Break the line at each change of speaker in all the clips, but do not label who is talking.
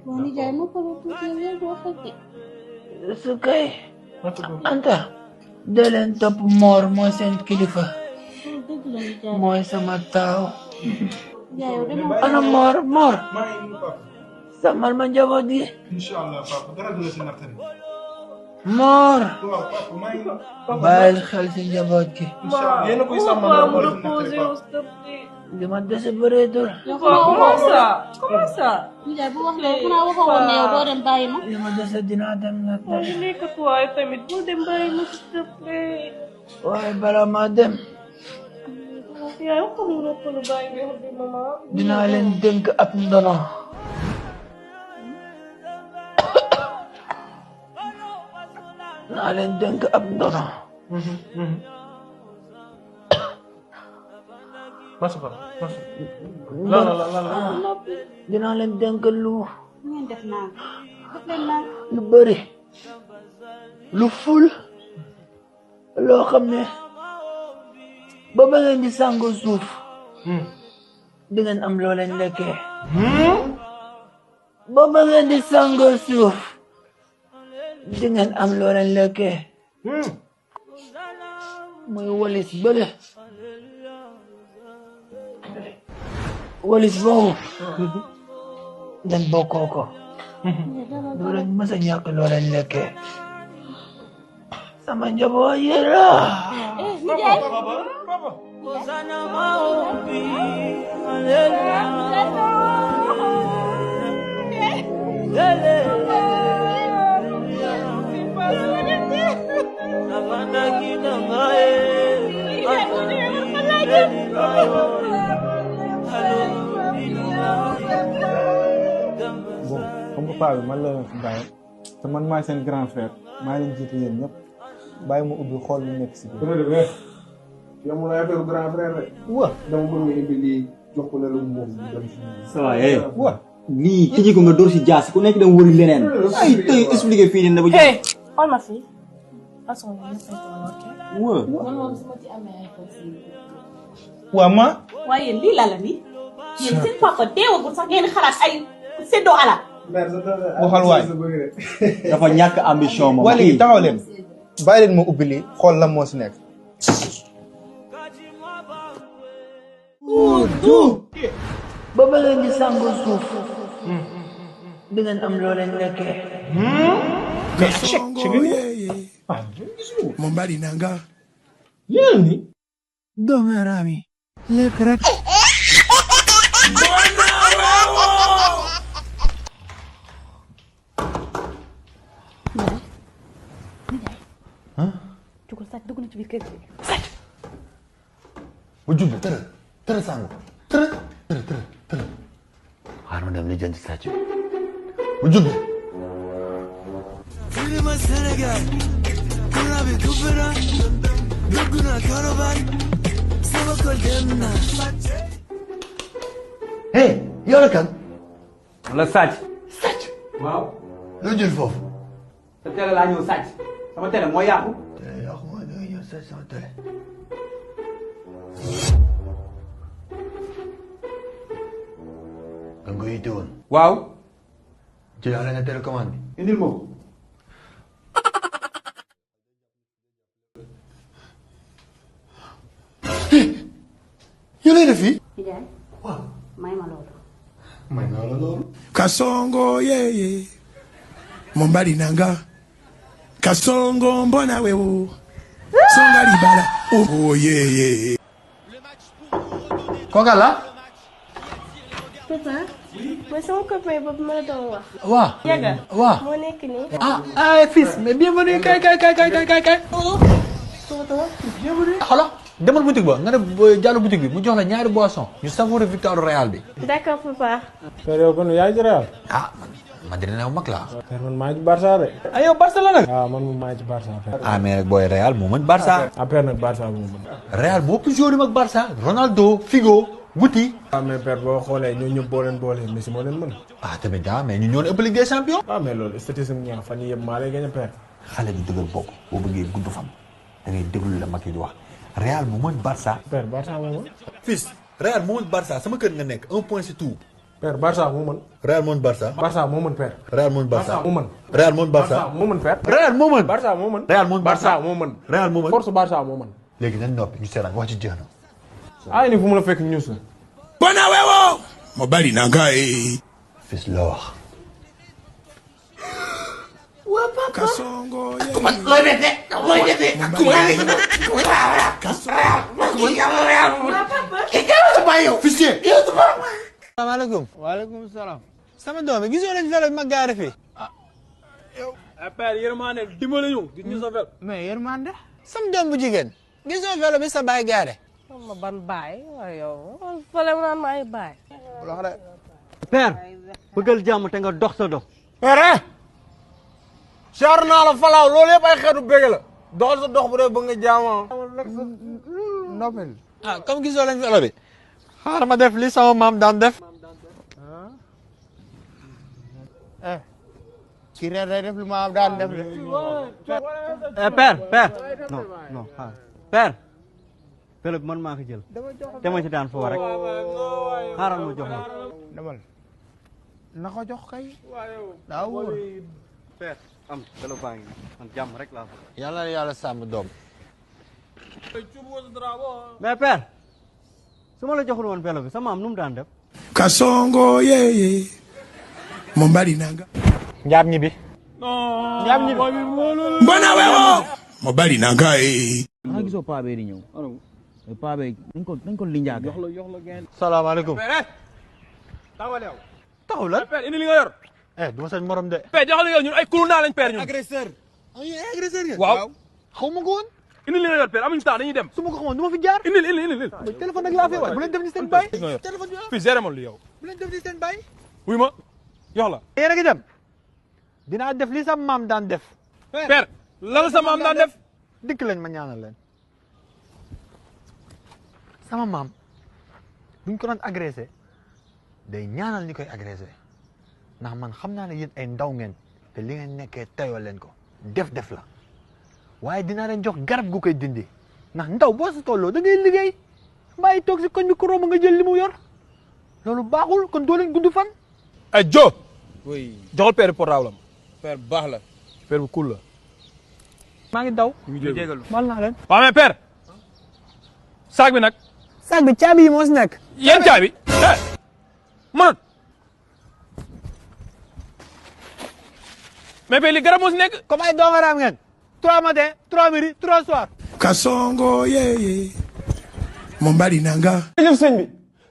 Wani jaay ma ko tu yow do xati.
Su kay Anta de leen topp Mor mooy seen kilifa mooy sama taaw ana Mor samal ma njaboot gi
inshallah papa dara du la si nattari
Mor
waaw papa maa ngi
bàyyil xel si njaboot gi
inshallah yéen a koy sàmmal
Papa, me reposer, s'il te plaît.
li ma dese bëreetul
Comment ça? Comment ça?
Jaay bu wax loolu xanaa waxoo woon ne yow doo dem bàyyi ma.
li ma dese dinaa dem nag
Je n'ai que toi et tamit bul dem bàyyi ma, s'il te plaît.
waaye bala ma dem
Yaay wax ko mu noppalu bàyyi nga xam ne maman.
dinaa leen dénk ab ndono dinaa leen dénk ab ndono
masu papa masu la
dinaa leen dénk lu
ngeen def naa def leen naa
lu bëri lu ful loo xam ne ba ba ngeen di sàngo suuf di ngeen am loo leen lekkee ba ba ngeen di sàngo suuf di ngeen am loo leen lekkee mooy walis bële walis boobu ngeen bokkoo ko du leen mës a ñàkk loo leen lekkee sama njaboot yi la
bon comme que paa bi man la leen fi bàyyi te man maay seen grand frère maa leen jiitu yéen ñëpp bàyyi ma ubbi xool lu nekk si biir.
yow mu lay affaire grand frère rek
wa
dama bëgg nga indi lii jox ko la lu moom bu dem si
ça va eh
wa
lii tëjee ko nga door si jaas ku nekk dem wëri leneen ay tey expliqué fii nii dafa jëm.
Hey, xool ma fii. Façon yi ñu fay toll, ok?
wa
man moom su ma ci amee ay possibilité.
waa ma.
waaye yéen lii la la nii yéen seen papa deewagul sax ngeen xalaat ay séddoo alal.
waxal waay
dafa ñàkk ambition moom.
waa léegi taxaw leen bàyyi leen ma ubbi lii xool lan moo si nekk.
ba ba ngeen di sàngo suuf di ngeen am loo leen lekkee
Mombari nanga.
yéen ni.
doomeeraam yi lekk rek
jugal sàcc dugg na ci biir kër gi.
bu jublu tëral sàngu tëral xaaral ma dem li jënd sàcc bi bu jublu
Firma Senegal. Kuna bi kubra. Duguna karavan. Sama ko dem na.
hey yow la kan
la sàcc.
waaw loo jël foofu
sa télé laa ñëw sàcc sama télé moo yàqu.
te yàqu ma da nga ñëw sàcc sama télé da nga ko yitte woon
waaw.
jëlaale nga télécommande bi
indil ma ko.
yow lay def fii
Jaay
waaw
may ma loolu.
may naa la loolu
Kasongo yeye. Mombari nanga. Kasongo mbona wewe. Songa libala. Oh yeye.
kooka la
Papa, mooy sama copain boobu ma la doon wax.
waaw
Yaga.
waaw
moo nekk nii.
ah fils mais bienvenue kay bienvenue xoolal demal boutique ba nga ne jàllu boutique bi mu jox la ñaari boisson ñu savourer victoire Real bi
D'accord, papa.
père yow kon yaay ci Real.
ah Madrid ne mag la
père man maa ngi ci Barça de.
ah yow Barça la nag
waaw man moom maa ngi ci Barça père.
ah mais nag booy Real moo mën Barça
ah père nag Barça moo mën.
Real moo ëpp joueur yi mag Barça Ronaldo Figo Guti
waaw mais père boo xoolee ñoo ñëpp boo leen boolee Messi moo leen mën.
ah tamit daa mais ñu ñoo ëpp Ligue des Champions
waaw mais loolu statistique ñaa fan yii yëpp maa lay gën a père.
xale bi dëgër bokk boo bëggee gudd fam da ngay déglu la mag yi di wax Real moo mën Barça
père Barça moo mën.
fils Real moo mën Barça sama kër nga nekk un point c'est tout
Père Barça moo mën.
Real moo mën Barça.
Barça moo mën père.
Real moo mën Barça.
moo mën.
Real moo mën Barça.
moo mën père.
Real moo mën.
Barça moo mën.
Real moo mën
Barça moo mën.
Real moo mën.
force Barça moo mën.
léegi nañ noppi ñu seetaan wax ci jeex na.
ay ni fu mu la fekk ñuus la.
Bwana wewo mobali nanga
fils la wax.
Kasongo
salaamaaleykum. waaleykum salaam. sama doom bi gisoo leen vélo bi ma gaare fii.
yow. père yërmande dimbali ñu gis ñu sa vélo.
mais yërmande. sama doom bu jigéen. gisoo vélo bi sa baay gaare.
ma ban baay waaye yow fële mu naan maay baay.
père. bëggal jàmm te nga dox sa dox.
père. char naa la falaaw loolu yëpp ay xeetu bëgg la. doxal sa dox bu dee bëgg nga jaamoo.
noppil. ah comme gisoo leen vélo bi. xaaral ma def li sama maam daan def. kii ren day def lu maam daan def de. père. non xaaral. père. vélo bi man maa ko jël. dama ci daan foo rek. xaaral ma jox la. demal. na ko jox kay. daa wóor. père am vélo baa ngi man jàmm rek laa fa. yàlla na yàlla sàmm doom. mais père. su ma la joxul woon vélo bi sama am nu mu daan def.
Kasongo yeye mobali nanga
njaam ñi bi. njaam ñi bi.
Bwana wewo mobali nanga
xanaa gisoo paa bee di ñëw. paa bee dañ ko linjaaga.
yox la gain.
salaamaaleykum.
taxawal yow.
taxaw la.
père indi li nga yor.
du ma sañ morom de.
père joxal yow ñun ay kulu naa lañ père ñun.
agresseur. ay agresseur ngeen.
waaw.
xaw ma ko woon.
indi li nga yor père amuñu temps dañuy dem.
su ma ko xamoon du ma fi jaar.
indi.
téléphone nag laa fee waay bu leen def ni seen baay. téléphone bi
fii géré ma lu yow.
bu leen def ni seen baay.
wuy ma yox la.
yéen a ngi dem. dinaa def li sa maam daan def.
père lan sa maam daan def.
dikk leen ma ñaanal leen. sama maam buñ ko doon agressé day ñaanal ñi koy agressé ndax man xam naa ne yéen ay ndaw ngeen te li ngeen nekkee tayoo leen ko def la waaye dinaa leen jox garab gu koy dindi ndax ndaw boo si tolloo da ngay liggéey bàyyi toog si koñ bi ko romb nga jël li mu yor loolu baaxul kon doo leen gudd fan.
ay jo. oui joxal père portable am. père baax la. père bu cool la.
maa ngi daw.
ñu ngi jégalu
mal naa leen.
waaw mais père. saag bi nag.
saag bi caabi yi moo si nekk.
yéen caabi. mënut. mais père li garab moo si nekk.
comme ay doomaraam ngeen. 3 matin 3 midi 3 soir.
Kasongo yeye mobali nanga.
jërëjëf sëñ bi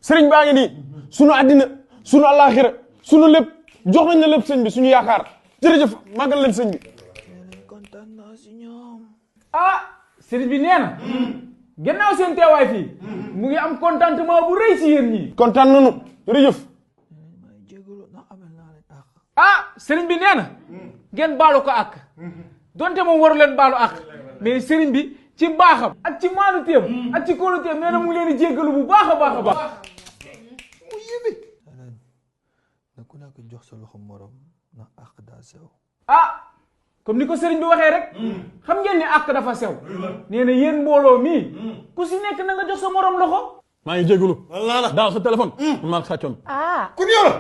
sëriñ baa ngi nii sunu àddina sunu àllaaxira sunu lépp jox nañ la lépp sëñ bi suñu yaakaar jërëjëf màggal leen sëñ bi. ah sëriñ bi nee na gannaaw seen teewaay fii mu ngi am contentement bu rëy si yéen ñii. kontaan nañu jërëjëf. ah sëriñ bi nee na ngeen baalu ko ak donte moom waru leen baalu ak mais sëriñ bi ci baaxam ak ci maanu téem ak ci kóolu téem nee na mu ngi leen di jéggalu bu baax a baax a baax.
mu yéeme. na ku nekk jox sa loxo morom na ak daa sew.
ah comme ni ko sëriñ bi waxee rek xam ngeen ne ak dafa sew nee na yéen mbooloo mii ku si nekk na nga jox sa morom loxo. maa ngi jégalu. wallaahi daaw sa téléphone. maa ngi sàccoon. ku ñu yor.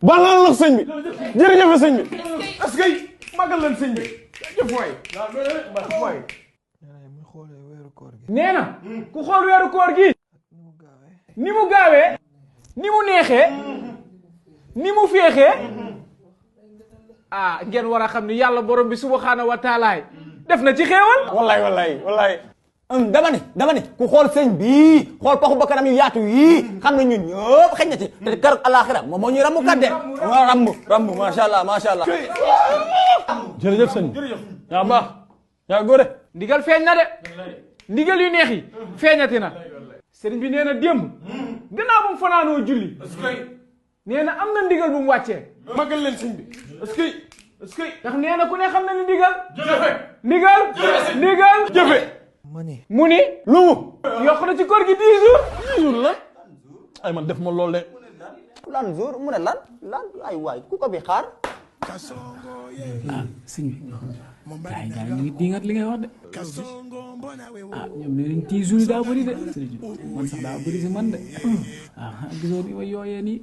baal naa la sëñ bi jërëjëf sëñ bi est-ce que magal leen sëñ bi jëf waay. nee na ku xool weeru koor gi ni mu gaawee ni mu neexee ni mu féexee ah ngeen war a xam ni yàlla borom bi subhanahu wa taala def na ci xéewal. wallaay.
dama ne ku xool sëñ bii xool paxu bakkanam yu yaatu yii xam na ñun ñëpp xëy na ci te keroog alaxira moom moo ñuy rammu kat de rammu macha allah.
jërëjëf sëñ bi yaa baax yaa góore. ndigal feeñ na de ndigal yu neex yi feeñati na sëriñ bi nee na démb gannaaw bu mu fanaanoo julli nee na am na ndigal bu mu wàccee. magal leen sëñ bi est-ce que ndax nee na ku ne xam na ni ndigal. ndigal jëfe. mu ni lu mu yokk na ci koor gi 10 jours. 10 jours la ay man def ma loolu de.
lan jour mu ne lan ay waay ku ko bi xaar.
sëñ bi gaay ñu ngi diingat li ngay wax de. ñoom nee nañ 10 jours yi daa bëri de. sëñ bi man sax daa bëri si man de. gisoo ni way yooyee nii.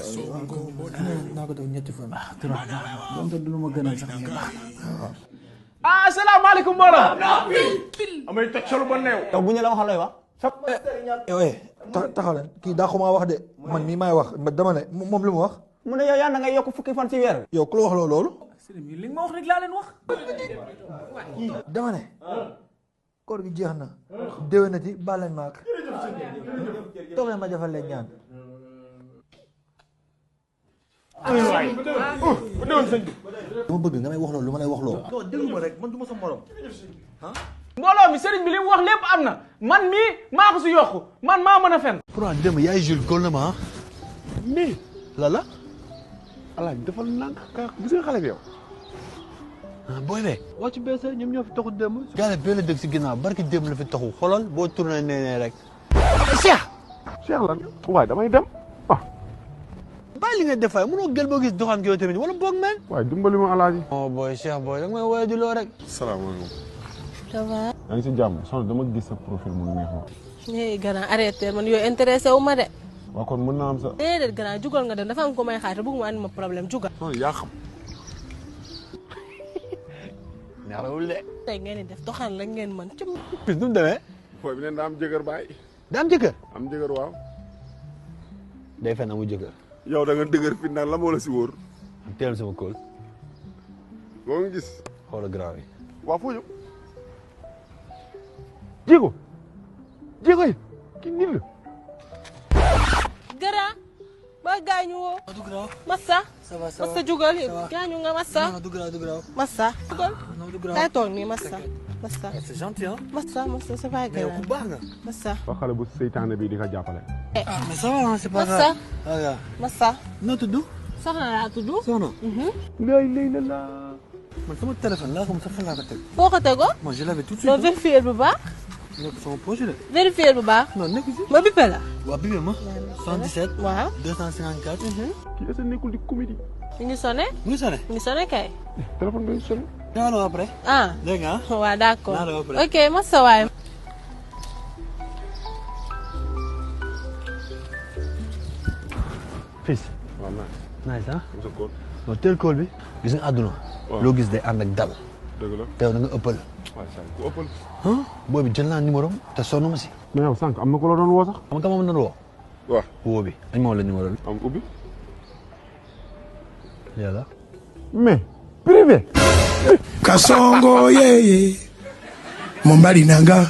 naa ko def ñetti fan.
donte du lu ma gënal sax mais baax na.
asalaamaaleykum mbooloo. amay toj solo ba neew.
yow bu ñu la waxal looy wax.
taxaw leen kii daa ko maa wax de man mii maay wax dama ne moom lu mu wax.
mu ne yow yaa na ngay yokk fukki fan ci weer wi.
yow ku la wax loolu.
sëriñ bi li nga ma wax rek laa leen wax.
dama ne. koor gi jeex na. déwénati baal leen maak. toog leen ma defal leen ñaan.
dama bëgg nga may wax loolu lu ma lay wax loolu.
non déglu ma rek man du ma sa morom.
mbooloo mi sëriñ bi li mu wax lépp am na man mii maa ko si yokku man maa mën a fen.
pourtant démb yaay Jules góol na ma ah.
mais
la.
alaaj defal nànk ka gis nga xale bi yow.
ah booy bee. wàcc bees ñoom ñoo fi taxu démb. gars benn dëgg si ginnaaw barki démb la fi taxu xoolal boo tourné nee rek.
Cheikh lan waaye damay dem ah.
bàyyi li nga def waaye mënoo gël boo gis doxaan gi yow tamit wala boog meen.
waaye dimbali ma alaaji.
oh booy Cheikh booy da nga may woowee di loo rek.
salaamaaleykum.
ça va.
yaa ngi si jàmm soxna dama gis sa profil mu neex ma.
grand arrêté man yooyu intéressé wu ma de.
waaw kon mën naa am sa.
déedéet grand jugal nga dem dafa am ko may xaar te bëgguma andi ma problème jugal.
non yaa xam.
neexawul de.
tey ngeen di def doxaan la ngeen mën ci.
bis nu mu demee.
booy bi neen daa am jëkkër baay.
daa am jëkkër.
am jëkkër waaw.
day fen amul jëkkër.
yow da nga dëgër fi naan la moo la si wóor.
teel sama kóol.
boo nga gis.
xoolal grave yi.
waaw foo jëm. jéego. jéego yi. kii nit la.
grand ba gaañu woo. Massa.
ça va
Massa jugal gaañu nga Massa.
du grave.
Massa jugal.
du grave.
kay toog nii Massa. Massa.
c'est gentil hein.
Massa c'est pas grave.
mais ku baax nga.
Massa.
ba xale bu seytaane bi di ko jàppale.
mais ça va hein, c'est pas
Massa.
grave.
Massa.
noo tudd.
soxna laa tudd.
soxna.
lay la.
man sama téléphone laa ko sa fan laa ko teg.
foo ko tegoo.
moi je l'avais tout de suite.
non vérifier bu baax.
nekk sama projet la.
vérifier bu baax.
non nekk si.
ma bippe la.
waaw bippe ma. 77.
waaw.
254.
kii est-ce que nekkul di comédie.
mi ngi sonné.
mu ngi sonné.
mi ngi sonné kay.
téléphone ngay sonné.
naa la après.
ah
dégg nga.
waaw d'accord.
naa la après.
ok Massa waay.
fils.
waaw
nice ah.
sa kóol.
non teel kóol bi. gis nga àdduna. loo gis day ànd ak dal.
dëgg la.
teew na nga ëppal.
waaw saa ku ëppal.
booy bi jël naa numéro am te sonn ma si.
mais yow sànq am na ko la doon woo sax.
xam nga ma doon woo.
waaw
woo bi dañ ma woo la numéro bi.
am ubbi.
yàlla.
mais privé.
Kasongo yeye Mombali nanga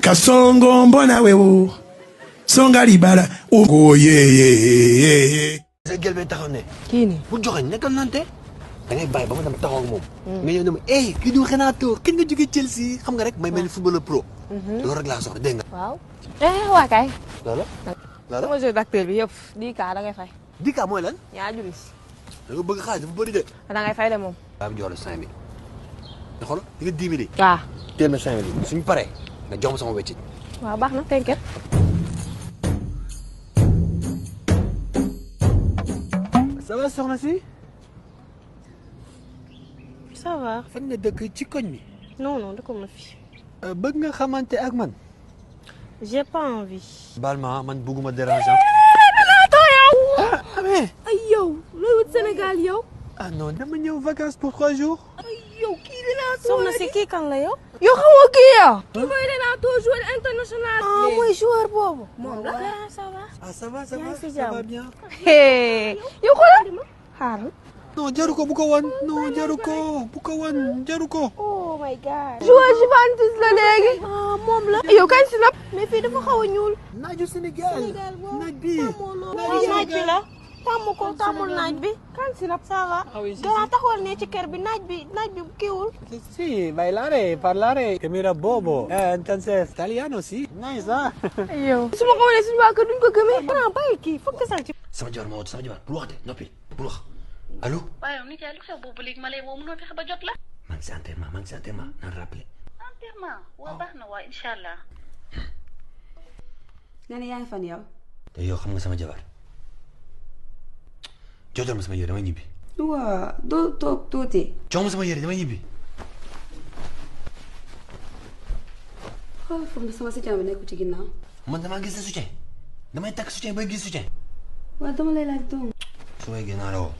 Kasongo mbona wewo Songa libala Ogo yeye
sa gel bee taxaw ne.
kii nii.
bu joxañ nekkal nante. da ngay bàyyi ba ma dem taxaw ak moom. nga ñëw ne ma kii du Renato kenn nga jógee Chelsea xam nga rek may mel ni footballeur pro. loolu rek laa soxla dégg nga.
waaw. waa kay.
loola.
sama jeu d'acteur bi yëpp 10K da ngay fay.
10K mooy lan.
yaa julli.
da nga bëgg xaalis dafa bëri de.
da ngay fay de moom.
daa bi jox la 5000. nga xool di nga 10 000 yi.
waaw.
teel na 5000 suñu paree nga jox ma sama wecci.
waaw baax na t'inquiète.
ça va soxna si.
ça va.
fan nga dëkk ci koñ bi.
non non dëkkuma fi.
bëgg nga xamante ak man.
j'ai pas envie.
baal ma man bëgguma déranger.
ah mais. ay yow looy wut Sénégal yow.
ah non dama ñëw vacances pour 3 jours.
ay yow kii Renato. soxna si kii kan la yow. yow xamoo kii yow. kii mooy Renato joueur international. ah mooy joueur boobu. moom la ça va.
ah ça va ça
yaa
va
ngi si
ça
jàmm.
va bien.
yow xoolal. xaaral.
non jaru ko bu ko wan non jaru ko bu ko wan jaru ko.
oh my god. joueur Juventus la léegi. ah moom la. yow kañ si nap. mais fii dafa xaw a ñuul.
naaju Sénégal. naaj bi.
naaj bi la. tàmm ko tàmmul naaj bi. kan si nap ça va. gannaaw taxawal ne ci kër bi naaj bi kiiwul.
si bailare parlare che mira bobo. entonces italiano si. nice ah.
yow. su ma ko wanee suñu waa kër duñ ko gëmee. xanaa bàyyi kii foog nga sal ci.
sama jabar ma woote sama jabar bul wax de noppi bul wax allo.
waaye yow nit yaa lu xew boobu léegi ma lay woo mënoo fexe ba jot la.
maa ngi si enterrement naan rappelé.
enterrement waa baax na waa incha allah.
nga ne yaa ngi fan yow.
te yow xam nga sama jabar joxal ma sama yére damay ñibbi.
waa doo toog tuuti.
jox ma sama yére damay ñibbi.
xool foofu sama soutien bi nekkul ci ginnaaw.
man damaa gis sa soutien damay takk soutien bay gis soutien.
waaw dama lay laaj doom.
su may gën a la woo.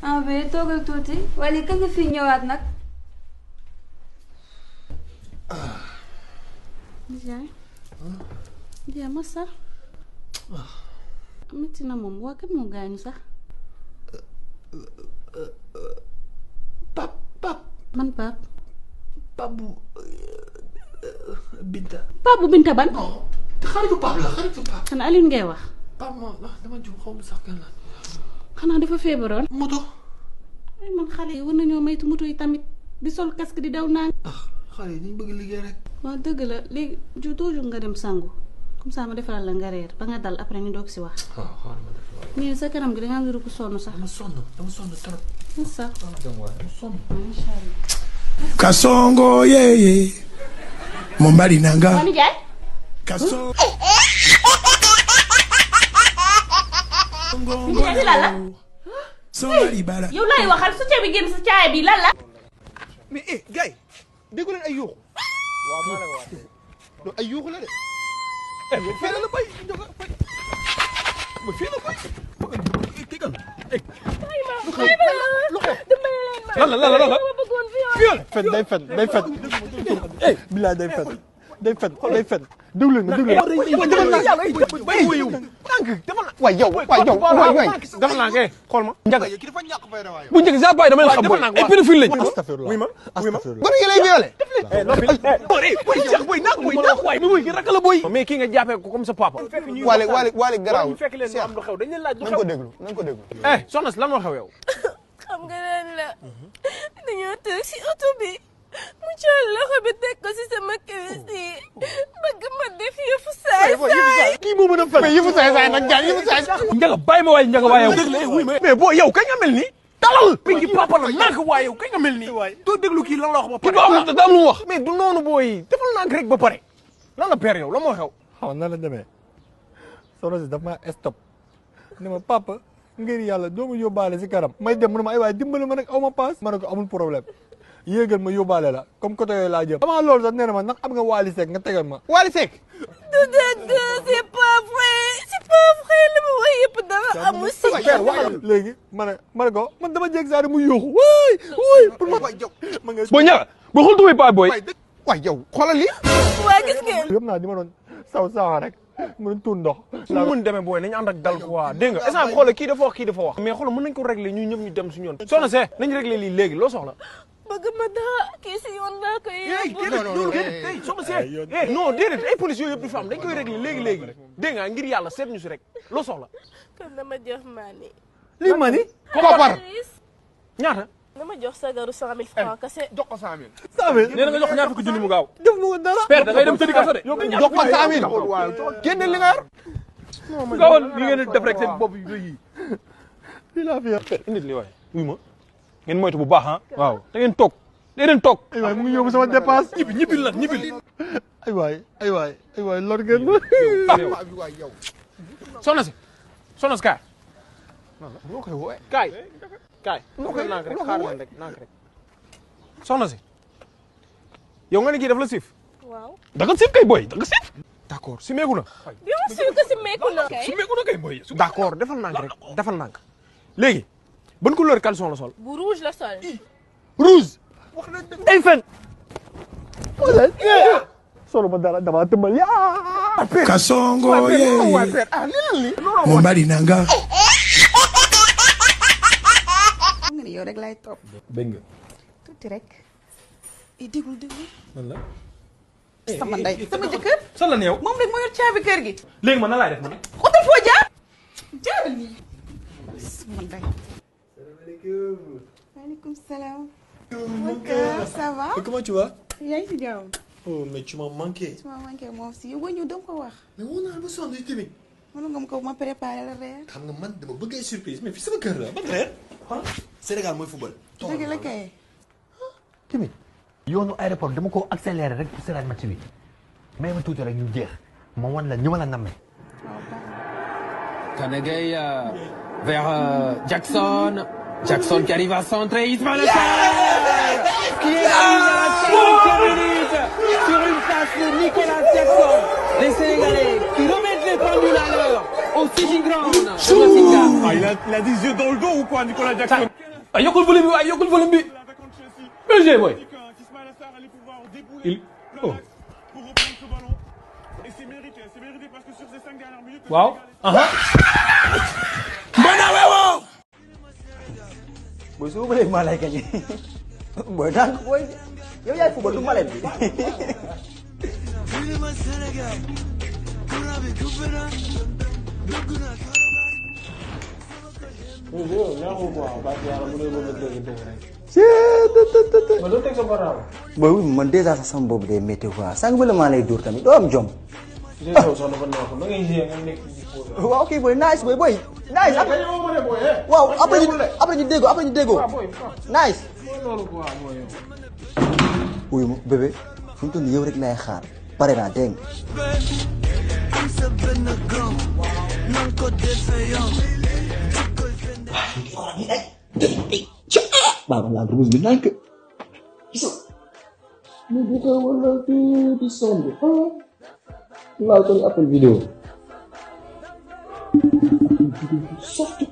ah ba toogal tuuti waaye léegi kañ nga fi ñëwaat nag.
Ndiaye massa metti na moom waa kan moo gaañu sax.
pap
man pap
bu Binta.
pap bu Binta ban.
xaritu pap la xaritu pap.
xanaa Alioune ngay wax.
pap ma dama jum xaw ma sax kan la.
xanaa dafa feebaroon.
moto.
ay man xale yi war nañoo maytu moto yi tamit di sol casque di daw naan.
xale yi dañ bëgg liggéey rek.
waaw dëgg la léegi ju toujours nga dem sangu comme ça ma defaral la nga reer ba nga dal après ñu doog si wax.
waaw xaaral ma def loolu.
nii sa kanam gi da ngaa ngi ko sonn sax.
dama sonn trop.
c'est ça.
dama sonn.
macha allah.
Kasongo yeye Mombali nanga.
Mami Ndiaye.
Kasongo.
Ndiaye lan la.
Somali bara.
yow laay waxal su ceeb bi génn sa caaya bi lan la.
mais gars yi déggu leen ay yuuxu. waaw maa la ko wax de ay yuuxu la de. fii la bay fii la bay. kii kan.
lan
fen day fen bilaay day fen déglu leen ma déglu leen.
waay yow
defal naa kay xool ma njaga bu njëkk sa baay dama leen xam booy ay pédophile lañ oui ma
gone yi lay violé
boy ki rakk la boy mais kii nga jàppee ko comme sa papa
waale garaaw
fekk leen am lu xew dañ leen laaj lu
nañ ko déglu nañ ko déglu
soxna si lan moo xew yow
xam nga lan la dañoo toog si oto bi mu jël loxo bi teg ko si sama kiwis yi bëgg ma def yëfu saay saay
kii moo mën a fen
yëfu saay saay nag jaay yëfu saay saay
njaga bàyyi ma waay njaga waay yow mais boo yow kañ nga mel nii dalal mi ngi papa la nànk waay yow kañ nga mel nii doo déglu kii lan la wax ba pare kii da am lu mu wax mais du noonu booy defal nànk rek ba pare lan la père yow la moo xew
xaw na la demee soxna si daf ma stop ne ma papa ngir yàlla doo ma yóbbaale si kanam may dem mu ne ma ay waay dimbali ma nag aw ma paas ma ne ko amul problème yéegal ma yóbbaale la comme côté yooyu laa jëm avant loolu sax nee na ma ndax am nga Wally Seck nga tegal ma
Wally Seck
du dëgg c'est pas vrai li ma wax yëpp dafa amul si
léegi ma ne ko man dama jéeg saa mu yuuxu waay pour ma nga
boo ñaga boo xool tubay pa booy
waay yow xoolal lii
waa gis ngeen
yëpp naa di ma doon sawa rek mu doon tuur ndox
su mën demee booy nañu ànd ak dal quoi dégg nga instant xoolal kii dafa wax kii dafa wax mais xoolal mën nañ ko régler ñu ñëpp ñu dem suñu yoon soxna see nañ régler lii léegi loo soxla
bëgg ma daa kii si yoon laa koy yóbbu
soxna see non déedéet ay police yooyu yëpp du fa am dañ koy régler léegi dégg nga ngir yàlla seet ñu si rek loo soxla
kon dama jox maani
lii mani
koppar ñaata
dama jox sagaru 100 000 francs kese
jox ko 100 000 nee na nga jox ñaar fukki junni mu gaaw
def ma ko dara
père da ngay dem tëddi kaso de
jox ko 100 000 génne li nga yor
gaawal li ngeen def rek seen bopp yi
lii laa fi yor
indil li waay wuy ma ngeen moytu bu baax ah waaw da ngeen toog da ngeen toog
ay waay mu ngi yóbbu sama dépense
ñibbil la ñibbil
ay waay lor ngeen
soxna si kaay boo koy woowe kaay nank rek xaar leen rek nank rek soxna si yow nga ne kii daf la siif
waaw
da nga siif kay boy da nga siif d'accord si meeku na
bien sûr que si meeku na
kay boy d'accord defal nank rek defal nank léegi ban couleur caleçon la sol
bu rouge la sol
rouge day fen
solo ma dara dama tëmbal yaa
Kasongo yeye Mombali nanga.
xam nga ne yow rek laay topp.
dégg nga
tuuti rek. déglu.
lan la
sama ndey sama jëkkër.
san la ne yow
moom rek moo yor caabi kër gi.
léegi man na laay def man
xotal foo jaar. jaarale nii. sama ndey. maaleykum salaam. ça va.
Comment tu vas?
yaa ngi si jàmm.
Oh, mais tu m'as manqué.
Tu m'as manqué moi aussi. yow ñu dama ko wax.
Mais on a besoin de tamit.
mënu nga ko ma préparé la reer.
xam nga man dama bëgg ay surprise mais fii sama kër la ban reer. Sénégal mooy football.
dëgg la kay.
tamit yoonu aéroport dama ko accéléré rek pour seetaan match bi mais ma tuuti rek ñu jeex ma wan la ñu ma la nammee.
Gana Gueye vers Jackson. Jackson qui arrive à centrer. Ismaël Sarr qui est arrivé à la 5e minute sur une passe de Nicolas Jackson. Les Sénégalais qui remettent les pendules à l'heure au Fishing ground. Singa.
Ah, il a des yeux dans le dos ou quoi, Nicolas Jackson?
Ah, yokkul volume bi waay yokkul volume bi. BG boy. Il oh. Waaw. Aha.
Mbona wewo.
Boy su bëre ma lay gagné. Boy dank boy. Yow yaay football du malet bi. Boy man déjà sax sama boobu day métti quoi sànq ba la maa lay dóor tamit doo am jom. waaw ok boy nice boy nice. waaw après ñu déggoo nice. wuyu ma bébé fu mu toll nii yow rek lay xaar pare naa dégg Baba la terus bilang ke ini bukan warna di sound lakukan apa video soft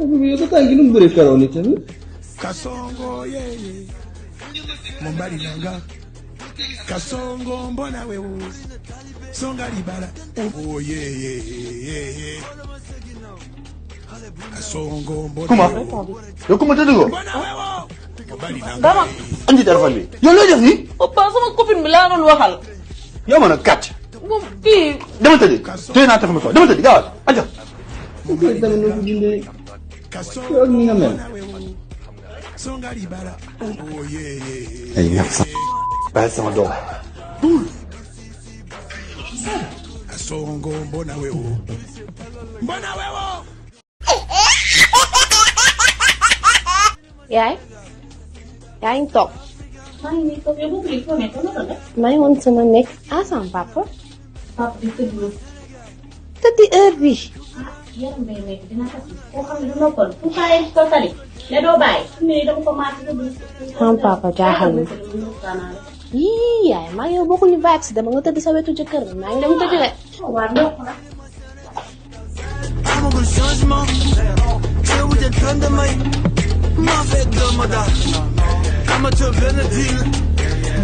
Obi itu kan gini beri kalau ni cami
Kasongo yeye Mombali nanga Kasongo mbona wewe Songa libala Oh yeye Kasongo mbona
Kuma yo kuma tadu
Dama
andi telefon bi yo lo def ni
Papa sama copine bi laa doon waxal.
yow mën a kàcc
Moom kii.
dama tëddi tey naa taxaw ko dama tëddi gaawal aja dama no ko jinde yow ni nga mel
Songa libala Oh yeye
ay ñaf sa bàyyi sama doom
Kasongo mbona wewe Mbona wewe
Yaay yaa ngi toog.
maa ngi nii toog yow boobu léegi foo nekk naka la.
maa ngi woon sama nekk ah sama papa.
Papa di tëdd na.
tëddi heure bi.
yaram bay nekk dina tas koo xam ne du noppal fu kaay ko tali ne doo bàyyi fu ne dama ko maati tëdd.
sama papa jaaxal na. yii yaay maa ngi yow bokkuñu vibe si dama nga tëdd sa wetu jëkkër maa ngi dem tëdd de.
waaw ndox la.
amagul changement teewul te trend may maa fekk dama daal amateur benn deal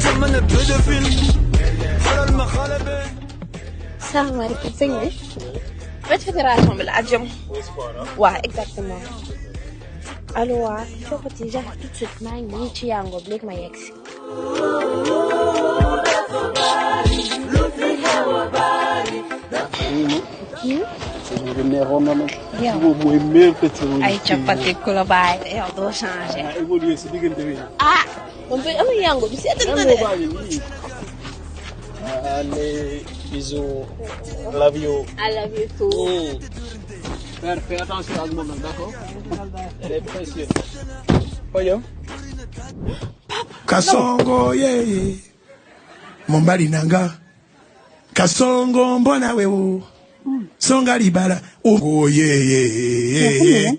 jamono pédophile xoolal ma xale be
salaamaaleykum sëñ bi. wet fédération bi la ak jëm. waaw exactement. allo waa coopati j'arrive tout de suite maa ngi nii ci yango bi léegi ma yegg si. ay capati ku la bàyyi yow doo changé. ah moom koy amul yango bi seetal na de.
Allez, bisous. I love you.
I love you too.
Fais attention à moi, d'accord? Elle est précieuse. Voyons.
Kasongo yeye Mombali nanga Kasongo mbona wewe Songa libala Oh yeye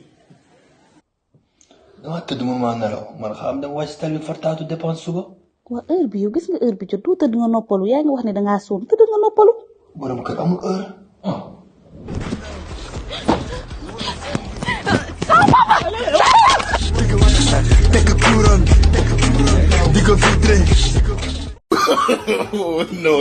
dama tëdd mu ma nelaw man xam dama wàcc tali fartaatu dépense suba
waa heure bi yow gis nga heure bi jot doo tëdd nga noppalu yaa ngi wax ne dangaa sonn tëdd nga noppalu.
borom kër amul heure
Take a kuram Digo filtre
Oh, no.